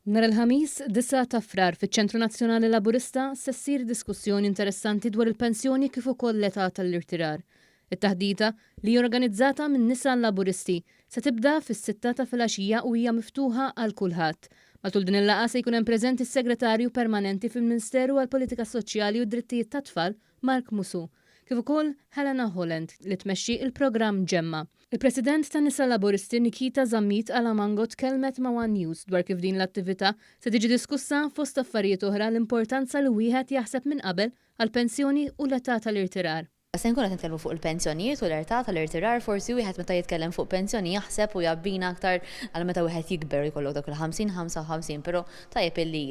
Nhar il-Ħamis, 9 ta' Frar, fiċ-Ċentru Nazzjonali Laburista se ssir diskussjoni interessanti dwar il-pensjoni kif ukoll l-età tal-irtirar. It-taħdita, li hi organizzata minn Nisa Laburisti, se tibda fis-sitta ta' filgħaxija u hija miftuħa għal kulħadd. Matul din il-laqgħa se jkun hemm preżenti s-Segretarju Permanenti fil-Minsteru għall-Politika Soċjali u d-Drittijiet tat-Tfal, Mark Musù, kif ukoll Helena Holland li tmexxi l-programm Ġemma. Il-President tan-Nisa Laburisti Nikita Zammit Alamango tkellmet ma' one News dwar kif din l-attività se tiġi diskussa fost affarijiet oħra l-importanza li wieħed jaħseb minn qabel għall-pensjoni u l-età tal-irtirar. Se nkunu qed nitkellmu fuq il-pensjonijiet u l-età tal-irtirar, forsi wieħed meta jitkellem fuq pensjoni jaħseb u jabbina aktar għal meta wieħed jikber u jkollok dawk il-50, 55, però tajjeb illi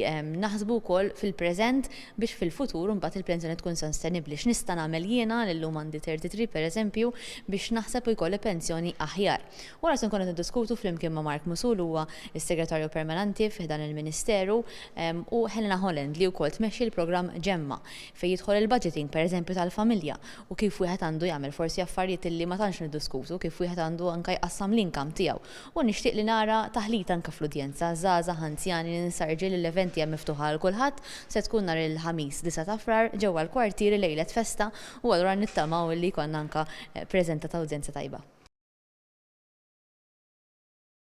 naħsbu wkoll fil-preżent biex fil-futur imbagħad il-pensjoni tkun sostenibbli. X'nista' nagħmel jiena li llum għandi 33 pereżempju biex naħseb u jkolli pensjoni aħjar. Wara se nkunu qed niddiskutu flimkien ma' Mark Musul huwa s-Segretarju Permanenti fi ħdan il-Ministeru u Helena Holland li wkoll tmexxi l-programm Ġemma fejn jidħol il-budgeting pereżempju tal-familja u kif wieħed għandu jagħmel forsi affarijiet li ma tantx niddiskutu, kif wieħed għandu anke jqassam l-income tiegħu. U nixtieq li nara taħlita anke fl-udjenza, żgħażagħ, anzjani, nisa, rġiel, l-event hija miftuħa għal kulħadd, se tkun nhar il-Ħamis 9 ta' Frar ġewwa l-Kwartieri lejlet festa u allura nittamaw li jkollna anke preżenza ta' udjenza tajba.